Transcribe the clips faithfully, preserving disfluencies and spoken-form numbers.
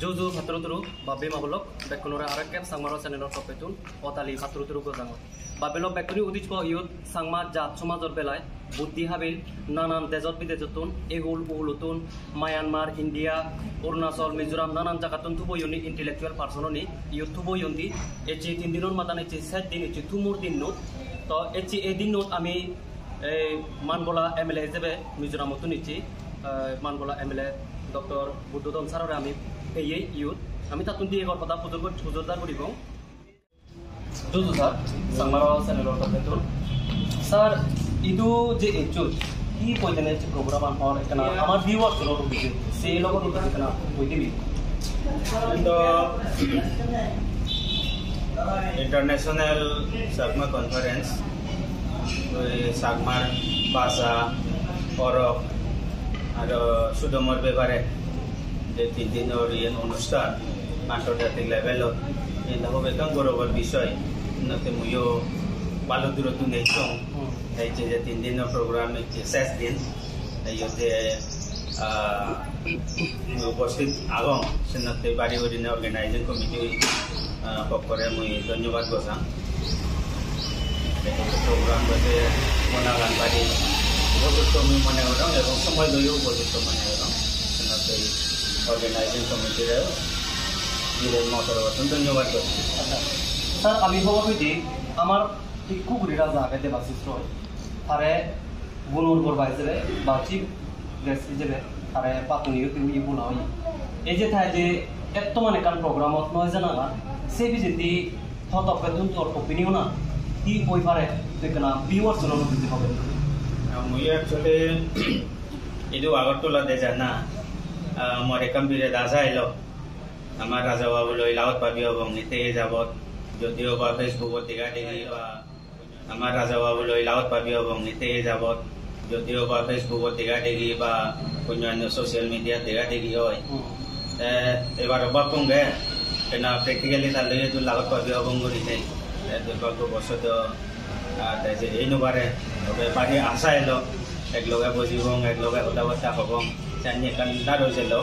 Ju ju patturu turu, bap-bei ma-bon lok, bekkunore aro ekkere Changma Ro channel-or toroppetun otali patturu turu gojangor. Bap-bei lok, bekkune udisbo iyot Changma jat somajor belai buddhi habil, nanan dejot bidejottun, ehul uhulottun, Myanmar, India, Arunachal, Mizoram, nanan jagattun tubo oyonni, intellectual person-oni iyot tubo oyondi. Ecche tin dinor madan, ecche sej din, ecche tumor dinnot. To ecche ei dinnot ami ei Manbola M L A ijebe Mizoramottun ecche, eh, Manbola M L A Doctor Buddhodhon sir-ore ami peyei iyot. Ami tattun di egor hoda pujor gor-, pujor dar guribong. Ju ju sir, Changma Ro channel-or toroppetun. Sir, idu je ejjot, hi hoi dene je program-an or ekkana amar viewers-unor uddije, se logot uddije ekkana hoi dibe. Idu International Chakma Conference, oi Chakmar bhasha, orok, aro sudomor bepare je tin dinor iyen onusthan, antorjatik level-ot, iyen do hub ekkan gorobor bisoy. Innotte muiyo balo durottun ejjong. Hmm. Ei je, je tin dinor program, ecche sej din. Ei je, ah, mui uposthit agong, senotte bari gurinei organizing committee, ah, pokkore mui dhonnobad gojang. Ei program bote monagan bari upojukto mui mone gorong ebong somoy loiyo upojukto mone gorong. Senotte organizing committee-re biret mo torobottun dhonnobad gojang. Accha. Sir, ami hobor pei je amar ikku guri raja age Debashish Roy. Tare Gunur Borba ijebe ba chief guest ijebe tare patuni uti ui bula oye. Ei je tai je etto mane ekkan program-ot noi jana gai, se pijedi to toppettun tor opinion-an hi oi pare, tui ekkana viewers-unor uddije hobe. Ah, mui actually idu Agartala de jana, ah, mor ekkan biret aja elo. Amar Raja Babu loi lagot pabi obong ete jabot, jodio ba Facebook-ot dega degi ba Amar Raja Babu loi lagot pabi obong ete jabot, jodio ba Facebook-ot dega degi ba onyanyo social media-t dega degi oi. Hmm. Te ebar obak ponge, kena practically ta loi edu lagot pabi obong gurinei. Te durbhagyo bosoto, ah, te je ei no pare, tobe bari asha elo, ek loge bojibong, ek loge hoda batta hobong, sani ekkan daro jelo,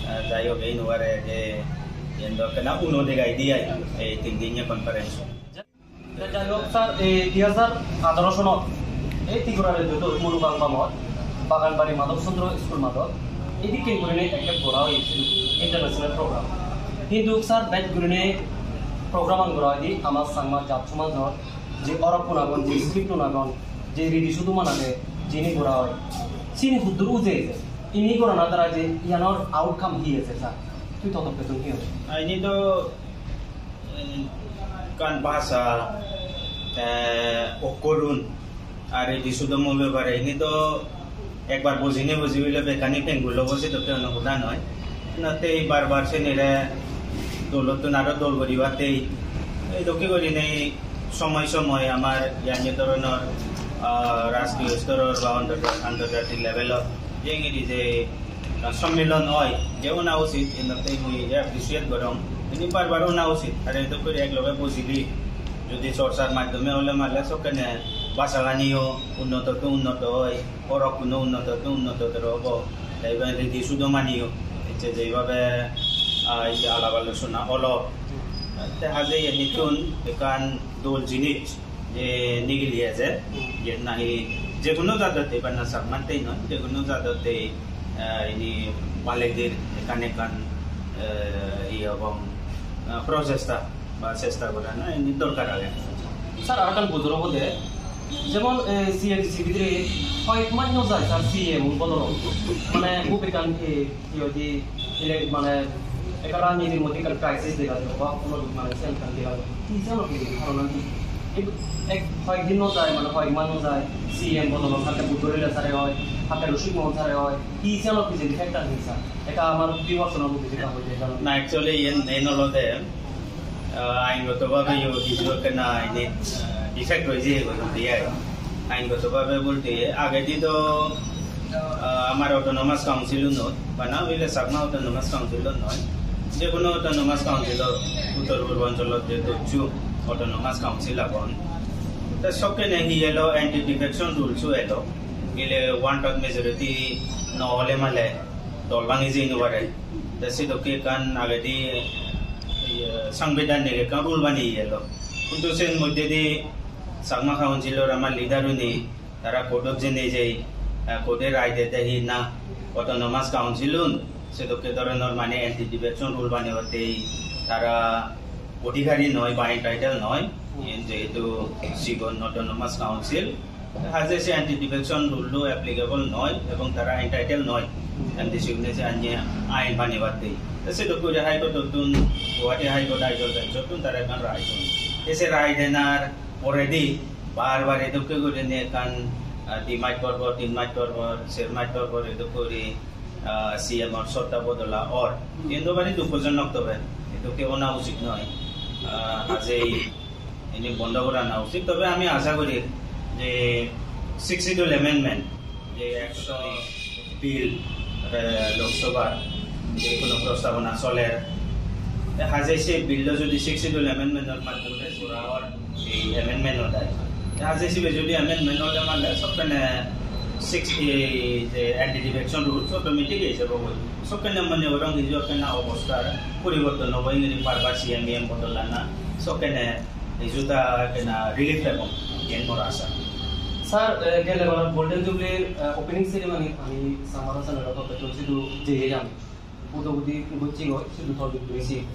ah, jai hok ei no pare je, iyen do kena uno degai di ai, ei tin din ye conference. Jai hok sir, ei dui hajar atharo sonot ei Tripura rajyot Mulugam bamot Baganbari Madhob Chandra School madot edikke gurinei ekko gora oye international program. Hintu sir, bej gurinei program an gora oide ama Changma jat somajor je orokkun agon, je script un agon, je ridi sudom an age, jini gora oi, sini huddur ujei eje, ini gorana dara je iyanor outcome hi eje sir, tui to toppettun hi hobe? Aini to ekkan bhasha, te okkorun, ar ei ridi sudomor bepare, ini to ekbar bujinei buji bile bekkani pengul obo, sedokke hono hoda noi. Nate bar bar senire dolottun aro dol guribatte ei dokke gurinei somoy somoy amar iyan je dhoronor, ah, rashtriyo storor ba antor-, antorjatik levelot jengiri je ekkan sommilon oi, je ona usit, enotte mui appreciate gorong. Ini bar bar ona usit, are to guri ek loge bojili, jodi chorchar maddhome ole male sokkene bhashaganiyo unnoto to unnoto oi, orokkuno unnoto to unnoto tero obo. Te iben ridi sudomaniyo, ecche je ibabe, ah, ei alap alochona olo. Te haje iyenittun ekkan dol jinis. Je nigili ejer, je nahi je hono jadotte, bana Chakmattei noi, je hono jadotte, eh, ini baledir ekkan ekkan, eh, iye obong, eh, prochesta ba chesta gorana ini dorkar age. Sir, arekkan bujor obode, jemon, eh, C A D C bidire hoyek maj no jai, sir, C M bodolot. Mane, hub ekkan, eh, Hi hoide, ele mane ekkan rajnitir moddhe ekkan crisis dega jai, ba hono mane sen ekkan dega jai. Hi jano hi karon ami ek, ek hoyek din no jai, mane hoyek mas no jai, C M bodol oi, hakke Buddha Lila sare oi, hakke Rosik Mohan sare oi, hi jano hi jeni factor hi sir? Ekka amar viewers-unor uddije ekka hoi de jano. Na, actually, iyen main olode, ah, aingoto bhabe yo hissu ekkena ini, ah, defect roi jeyegoi bolte ai. Aingoto bhabe bolte agedi do, ah, amar autonomous council unot, bana hoile Chakma autonomous council unot noi, je hono autonomous council ot, uttor purbanchal ot je docchu autonomous council agon. Te sokkene hi elo, anti defection rules o elo, gele one third majority no ole male dol bhangi jei no pare. Te sedokke ekkan agedi, iye, sangbidhanik ekkan rule baniye elo. Hintu sen moddedi Chakma Councilor ama leader-une tara court-ot jeinei jei, eh, court-e rai dede hi na, autonomous council-un sedokke dhoronor mane anti-defection rule banebatte tara odhikari noi ba entitled noi. Iyen jehetu sigon autonomous council, haje se anti-defection rule-o applicable noi ebong tara entitled noi M D C-une se anye ain banebatte. Te sedokke guri High Court-ottun, Guwahati High Court Aizawl Bench-ottun tara ekkan rai don. Te se rai denar poredi bar bar edokke gurinei ekkan, ah, di mas por por, tin mas por por, ser mas por por edokke guri, ah, C M-or sotta bodola or. Iyen do bari dukkojonok, tobe edokke ona usit noi. Ah, hajei ini bondo gorana usit. Tobe ami aja guri je Sixth Schedule Amendment, je ekso bill, eh, Lok Sabhar je hono prostabona soler, te hajei se bill-o jodi Sixth Schedule Amendment-or maddhome gora or, ei amendment-o dai, te hajei sibe jodi amendment ole mane sokkene six, ei je anti-defection rules automatic ei jebo goi. Sokkene mone gorong hiju ekkena obostar poriborton obo, ingiri bar bar C M E M bodolana, sokkene hiju ta ekkena relief pebong, iyen mor asa. Sir, eh, gelle bar Golden Jubilee, eh, opening ceremony ami Changma House-anot hotte tun sidu jeye jani. Pudo pudi gocche goi, sidu tol duk guri si.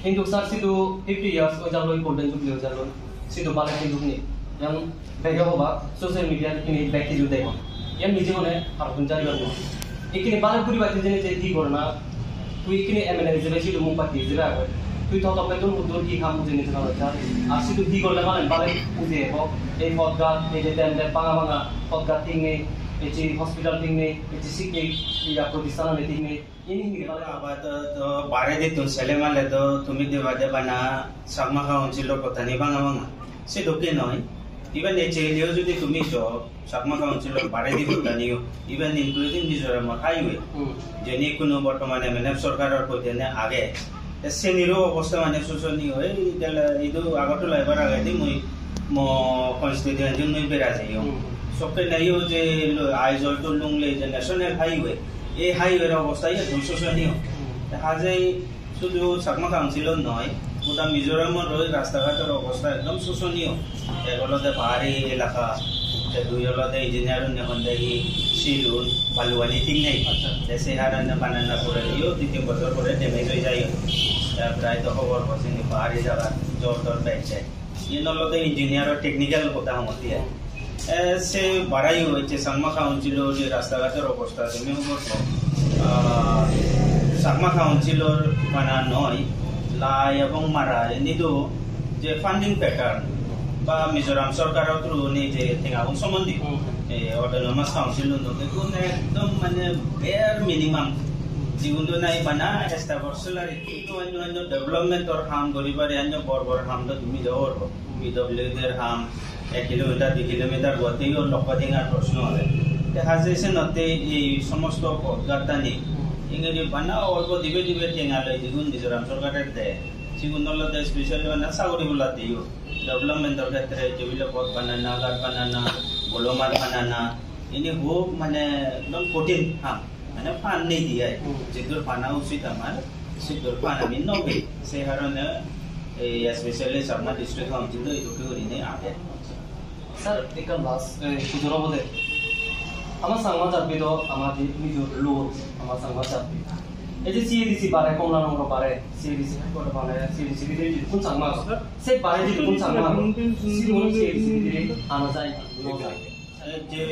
Hintu sir, sidu fifty years oi jalloi, Golden Jubilee oi jalloi, sidu bale hintu ni. Yang bege hoba, social media-t ikkini bek hiju degong. Yang nije hone harapun jari gor. Ikkini bale guribatte jene je hi gorana, tui ikkini M L A hijebe sidu mukbatti hijebe agoi. Tui to tokke tun huddur hi ham ujine jana dai. Ar sidu hi gorle mane bale uje ebo. Ei potgat, ei je dem dem banga banga potgat thik nei, ei je hospital thik nei, ei je sikke iya protisthan ani thik nei. Ini hingi bale. Abar to, to bare dittun sele male to tumi deba deba na Chakma Council-or potani banga banga. Sedokke noi. Even ei jeleyo jodi tumi jo, Chakma Council-or baredi potaniyo, even including Mizoram-or highway, Hmm. jeni hono bortoman M N F sorkaror poidene age. Te seniro obosta mane sosoniyo, ei gele idu Agartala ebar agedi mui mo constituency-ot mui bera jeyong. Hmm. Sokke naiyo je lo Aizawl to Lunglei je national highway, ei highway-r obosta ekdom sosoniyo. Hmm. Te hajei Sudu Chakma Council-ot noi, goda Mizoramor oi rasta ghator obosta ekdom sosoniyo. Ek olode pahari elaka, te dui olode engineer-une honde hi silun, baluani thik nei. Accha. Te se harone banana pore iyo, dui tin bojor pore damage oi jai. Te prai to hobor bo sini pahari jagat jor tor bej jai. Iyen olode engineer-or technical hoda hongotte ai. Eh, se barayo ecche Changma Council-o je rasta ghator obosta tumi hobor po. Ah, Changma Council-or bana noi, lai ebong mara eni do je funding pattern ba Mizoram sorkaro through ni je tengagun somon di, Hmm. eh, autonomous council-un do, ekdom mane bare minimum. Jigun do nai bana staff-or salary. Hintu onno onno development-or ham guribar, onno bor bor ham do tumi do gorbo. P W D-r ham ek kilometer, dui kilometer goteyo lokko dingar proshno age. Te haje senotte ei somosto potgattani ingiri bana olpo dibe dibe tenga loi jigun Mizoram sorkare de. Sigun olode specially bana sagori bolateyo. Development-or khetre tebilo pot banana, ghat banana, bolo mat banana, ini hub mane ekdom kothin ham. Mane pan nei di ai. Hmm. Jiddur pana usit amar, siddur pan ami no pei. Se harone ei especially Chakma District Council do idokke gurinei age. Sir, ekkan last, eh, pujor obode. Ama Changma jatbi do ama je nijor lok, ama Changma jatbi. Ei je C A D C bare, Kamalanagar bare, C A D C headquarter bare, C A D C bidire jidukkun Changma agon. Se bare jidukkun Changma agon, sigun C A D C bidire ana jai, no jai. Eh, je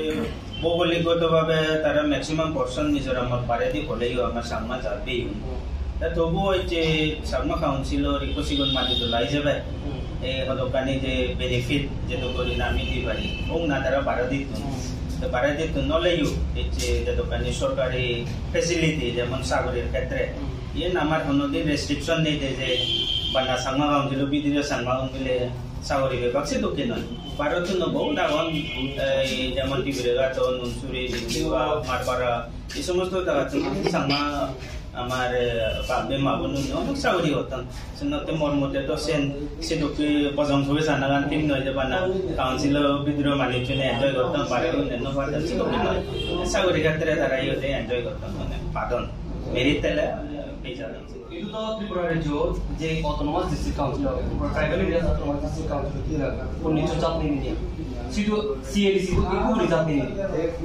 bhougolikgoto bhabe tara maximum portion Mizoramot baredi holeyo ama Changma jatbi. Hmm. Ta tobuo ei je Changma Council-or ikko sigon madi dola ijebe, Hmm. eh, hodokkani je benefit jedokkani ami di pari, ong na tara baredittun. Hmm. Ta baredittun oleyo ei je jedokkani sorkari facility, jemon sagorir khetre, Hmm. iyen amar honodin restriction nei de je bana Changma Council-o bidire Changma-un bile sagori pebak, sedokke noi. Bharottun bohut agon, ei jemon Tibraghat, Nunsuri, Bindibak, Marpara, ei somosto jagattun Changma amar, eh, bap-bei ma-bonun onek sagori gotton. Senotte mor mote do sen sedokke bojong sobe sanagan thik noi je bana council-o bidire manuchchune enjoy gotton, bare onno party sedokke noi. Sagori khetre tara iyot enjoy gotton, mane padon. Merit thele Idu to Tripura rajyo je autonomous district council age, Tripura Tribal Areas Autonomous District Council ki age, unnish jat nei nei. Sidu C A D C bo ekko guri jat nei nei.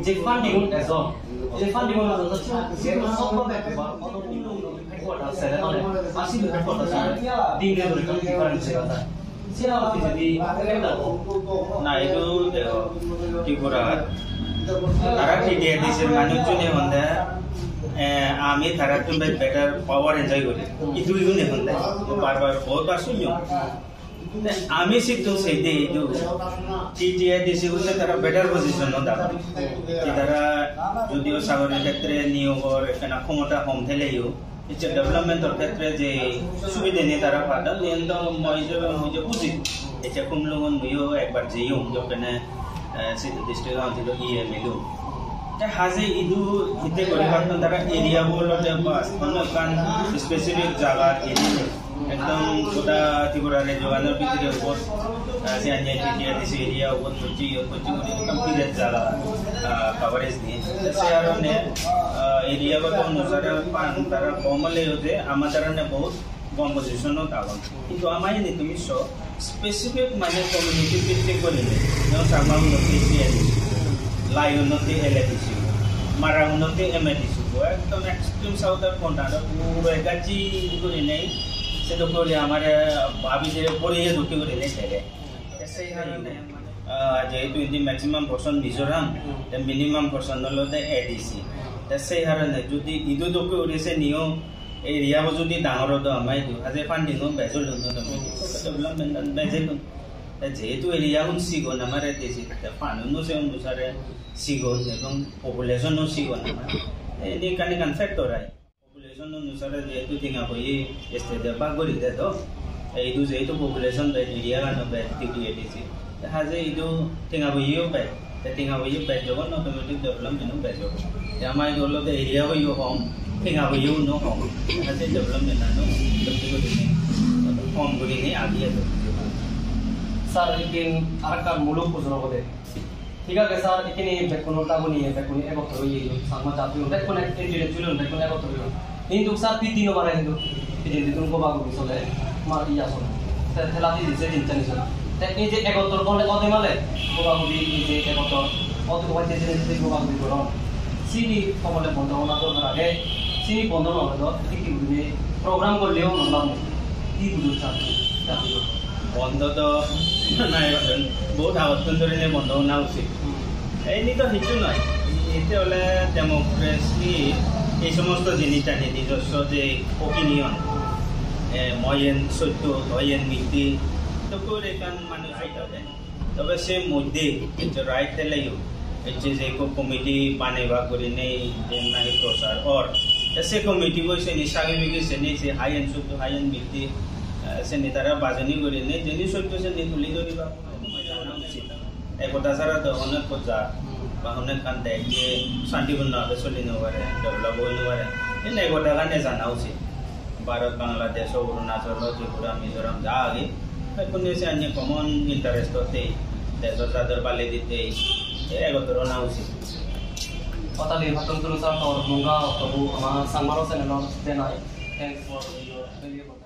Je funding un ejon, je funding un ejon, sidu sob bhabe ekbar, autonomous headquarter sele mane, ar sidu headquarter sele, din din dhori difference dega jai. Na, idu dego, Tripura. Tara T T A D C-r manuchchune honde, eh, ami tarattun bej better power enjoy gori. Idu idu ne honde. Bar bar, bahut bar sunyo. Te ami sittun seide idu. T T A D C-gunde tara better position-ot agon. Te tara jodio sagorir khetre niyogor ekkena khomota hom theleyo, ecche development-or khetre je subideni tara padon, iyen do mui je, mui je buji. Ecche Khumlungun muiyo ekbar jeyong, jokkene, eh, se district council-o E M elung. Te haje idu hitte guri patton tara area-bo olode bas, hono ekkan specific jagat area nei. Ekdom goda Tripura rajyoganor bidire ubot, eh, se anye T T A D C area ubot pocche, iyot pocche guri ekkan birat jaga, ah, coverage niye. Te se harone, ah, area goto onusare pan tara kom oleyo je ama tarane bahut gom position-ot agon. Hintu ama indi tumi so specific mane community bhittik gurinei, jemon Changma unnoti C A D C, Lai unnoti L A D C, Mara unnoti M A D C, ekdom extreme south-or corner-ot puro ekgajji gurinei, sedokke guri amare bhabi je poriye dokke gurinei dege. Te sei harone, ah, jehetu indi maximum portion Mizoram, te minimum portion olode A D C. Te sei harone jodi idu dokke guri se niyo area-bo jodi dangor odo ama idu, haje funding-o bej olun no, development-an bej olun. Te jehetu area-gun sigon amar A D C, te fund-un no se onusare sigon, ebong population-o sigon amar. Te ini ekkan ekkan factor ai. Population onusare jehetu tenga poiye state-e bhag guri de do. Te idu jehetu population bej, area-gano bej, T T A D C. Te haje idu tenga poiyeyo bej. Te tenga poiye bej jokkon automatic development-o bej obo. Te ama idu olode area-bo yo hom, tenga poiye-uno hom. Te haje development-ano dokke gurinei, hom gurinei agi edo. Sir, ekkan arekkan muluk pujor obode. Thik age sir, ekkene bekkuno dagoni, bekkune egottor oye, Changma jatgun, bekkune intellectual, bekkune egottor oye. Hintu sir, piddi no pare hintu, pijendi tun goba gobi sole, ma iya sole. Te thela di di se din chani sole. Te ei je egottor ole ode male, goba gobi ei je egottor, ode goba je je goba gobi goron. Sini tobole bondo ona dorkar age, sini bondo no ole do, thik thik gurine program gorleo no labo. Hi bujor sir? Bondo do nai, bahut agottun dhorine bondo ona usit. Hmm. Ei ni do hissu noi. Ete ole democracy, ei somosto jinis ani nijosso je opinion, eh, moi iyen sotto, toi iyen mitti, to kore ekkan manuj hoito den. Tobe se moddhe ekko right theleyo, ecche je ekko committee banebak gurinei, je nahi prochar or. Te se committee bo seni certificate seni se high and sotto, high and mitti, eh, seni tara bajoni gurinei, jeni sotto seni tuli dhoribak. Ekota sara do onek ekko jat ba onek ekkan dej je shantipunno bhabe soli no pare, develop oi no pare. Ei ekota gane jana usit. Bharat, Bangladesh, Arunachal, Tripura, Mizoram ja age, bekkune se anye common interest otte, dejor jador bali ditte, ei egottor ona usit. Hotali patton turu sir, tor munga oktobo ama Changmaro channel-ot denai. Thanks for your valuable